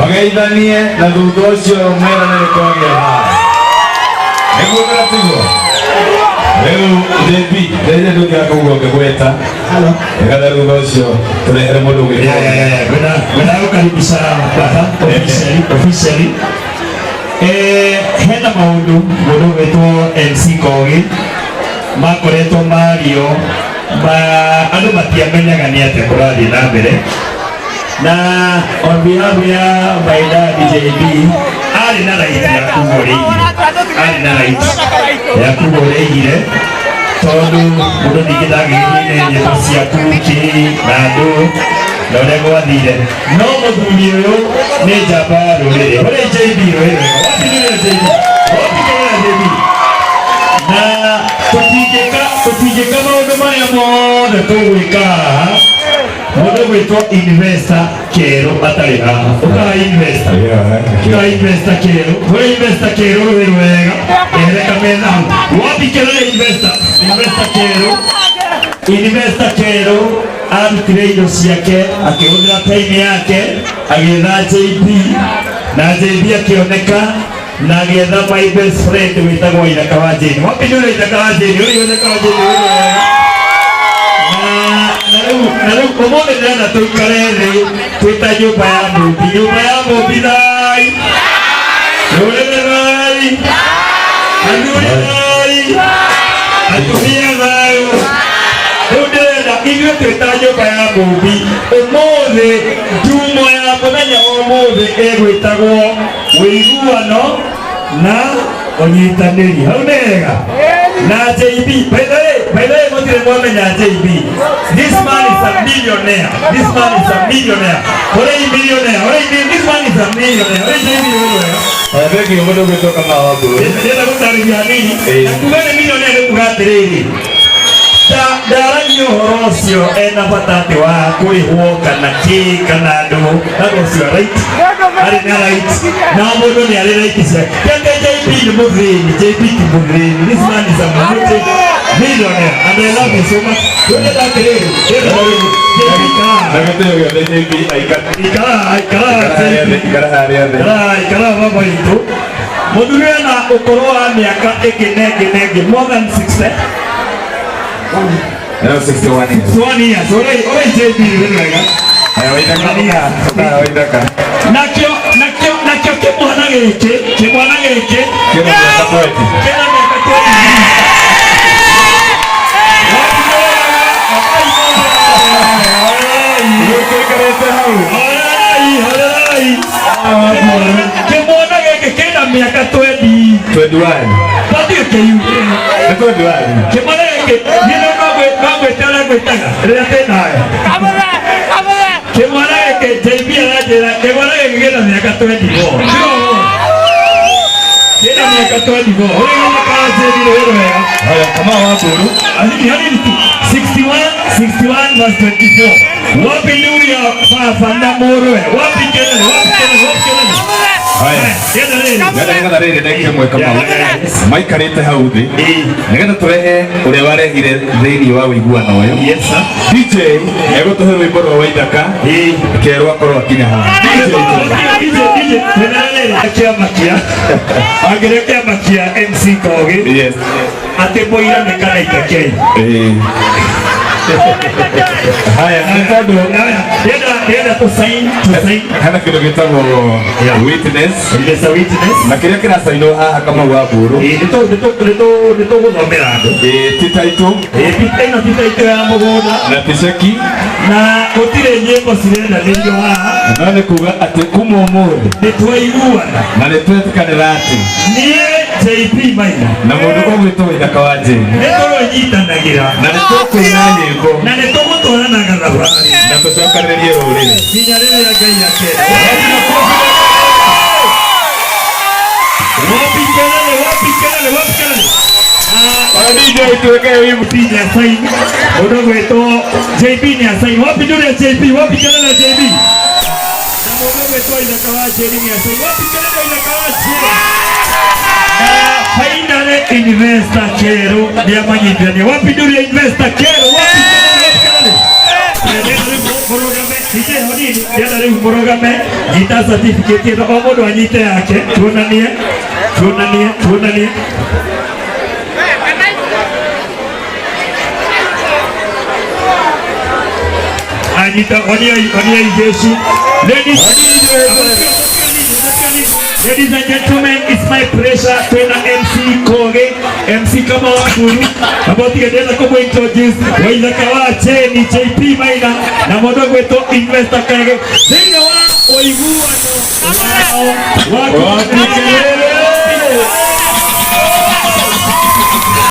Mageithanie na thutha ũcio merane nĩ kwagĩa thayũ. Nĩguo kana tiguo? Rĩu JP, ndeithia ndũngĩaga kuga ũngĩgweta nĩgetha thutha ũcio tũrehere mũndũ ũgwĩtwo. Yeah. Ngwenda gũkaribisha baba officially. Hena maũndũ mũndũ ũgwĩtwo MC Kogi makoretwo mario ma andũ matiamenyaga nĩ atĩa kũrathiĩ na mbere, na on behalf ya my dad JB, arĩ na right ya kuga ũrĩa aigire, arĩ na right ya kuga ũrĩa aigire, tondũ mũndũ ningĩ ndangĩgĩthiĩ na nyĩmbo ciaku kĩ na andũ na ũrĩa gwathire. No mũthuri ũyũ nĩ njamba ya rũrĩrĩ. Ũrĩa JB rũrĩrĩ wapi nĩ JB wapi kĩrĩa JB, na tũtingĩka maũndũ marĩa mothe tũgwĩka haha mũndũ gwĩtwo investor Kĩerũ atarĩ haha. Ũkaga investor, ũkaga investor Kĩerũ, kũrĩ investor Kĩerũ rũĩ rwega ehere kametha hau. Wapi kelele investor, investor Kĩerũ, investor Kĩerũ arutire indo ciake, akĩhũthĩra time yake agĩetha JB, na JB akĩoneka na agĩetha my best friend wĩtagwo Ithaka wa Jane. Wapi nĩ ũrĩa Ithaka wa Jane, ũrĩa Ithaka wa Jane ũrĩ wega. Na rĩu ũmũthĩ ndĩrenda tũikare thĩ twĩ ta nyũmba ya mũmbi, nyũmba ya mũmbi thai, rũrĩrĩ thai, athuri thai, atumia thayũ. Rĩu ndĩrenda ithuĩ twĩ ta nyũmba ya mũmbi ũmũthĩ, njumo ya mũthenya wa ũmũthĩ ĩgwĩtagwo ũiguano na ũnyitanĩri. Hau nĩ hega. Na JB, by the way, mũtirĩ mwamenya JB, this man is a millionaire, this man is a millionaire. Ũrĩ millionaire, ũrĩ, this man is a millionaire. Ũrĩ JB ũrĩ wega. Thank you mũndũ ũgwĩtwo Kamau wa Mburu. Ndĩrenda gũtarĩria hanini. Ĩĩ. Na kuga nĩ millionaire nĩ kuga atĩrĩrĩ, ndaragia ũhoro ũcio ena bata atĩ wa kũrĩhwo kana kĩ kana andũ, that was your right, arĩ na right, na o mũndũ nĩ arĩ right ciake. Keke JB nĩ mũthĩni, JB ti mũthĩni, this man is a multi millionaire and I love you so much. Ndĩrenda atĩrĩrĩ, ndĩrenda rĩu JB Na ikara gĩtĩo gĩothe JB aikara ikara ikara ikara harĩa JB thĩ, ikara harĩa thĩ. Ikara ikara baba witũ. Mũthuri ena ũkũrũ wa mĩaka ĩngĩ na ĩngĩ na ĩngĩ, more than 60. Leo 61 years. 61 years. Ũrĩ JB wĩ wega. Aya, Waithaka, ũka, Waithaka. Nakĩo kĩmwana gĩkĩ, kĩmwana gĩkĩ Kĩna mĩaka 20. Kĩna mĩaka 20. Gũtũikarĩte hau. Horerai, horerai. Kĩmwana gĩkĩ kĩna mĩaka 20. 21. Tathiĩ kĩiu. Nĩ 21. Kĩmwana gĩkĩ niĩ no ngwĩte ũrĩa ngwĩtaga rĩrĩa twĩ nawe. Kĩmwana gĩkĩ, JB aranjĩra kĩmwana gĩkĩ kĩna mĩaka 24. Kĩna mĩaka 24. Ũrĩa gĩthakaga JB nĩ wĩra wega. Haya, Kamau wa Mburu. Hanini hanini tu. 61 61 verse 24. Wapi nuru ya baba na mũrũwe? Wapi kelele? Wapi kelele? Wapi kelele? Haya. Genda rĩrĩ. Ngenda nĩgetha rĩrĩ ndagĩka ĩmwe Kamau Yes. maikarĩte hau thĩ nĩgetha tũrehe ũrĩa warehire thĩinĩ wa ũiguano ũyũ. Yes sir. DJ egũtũhe rwĩmbo rwa Waithaka kerwo akorwo akinya haha. DJ. DJ, DJ, twĩna kĩama kĩa angĩrĩa kĩama kĩa MC Kogi atĩ mũira nĩ karaita kei. Ĩĩ. Haya, nĩ tondũ Ndĩrenda tũ sign, tũ sign. Hena kĩndũ gĩtagwo witness. There's a witness. Na kĩrĩa kĩracainwo haha Kamau wa Mburu. Ĩĩ, nĩ tũgũthomera andũ. Ĩĩ, ti title. Ĩĩ, ĩno ti title ya mũgũnda. Na ti ceki. Na gũtirĩ nyĩmbo cirendanĩrio haha. No nĩ kuga atĩ kuma ũmũthĩ nĩ twaiguana na nĩ twetĩkanĩra atĩ niĩ JP Maina na mũndũ ũgwĩtwo Waithaka wa Jane nĩ tũrũnyitanagĩra na nĩ tũkũina nyĩmbo na nĩ tũgũtwaranaga thabarĩ na tũcokanĩrĩrie rũrĩrĩ nginya rĩrĩa Ngai akenda. Wapi kelele? Wapi kelele? Wapi kelele? Ona DJ tuweke wimbo. JB ni asaini, mũndũ ũgwĩtwo JB ni asaini. Wapi ndũrĩ ya JB? Wapi kelele ya JB? Na mũndũ ũgwĩtwo Ithaka wa Njeri ni asaini. Wapi kelele ya Ithaka wa Njeri? Na finally investor Kĩerũ nĩ amanyitithania. Wapi ndũrĩ ya investor Kĩerũ? Wapi kelele? Wapi kelele? Mũrũgame. DJ Honini ndĩrenda rĩu mũrũgame, nyita certificate ĩno, o mũndũ anyite yake, tuonanie, tuonanie, tuonanie. Anyita, oniai, oniai jeshi. Ladies, Ladies and gentlemen, it's my pleasure twina MC Koge, MC kama Wamburu, ambao tigendeta kũmũ introduce Waithaka wa Jeni JP Maina na mũndũ ũgwĩtwo Investor Kege thĩinĩ wa ũiguano wao wa Watigĩrĩra.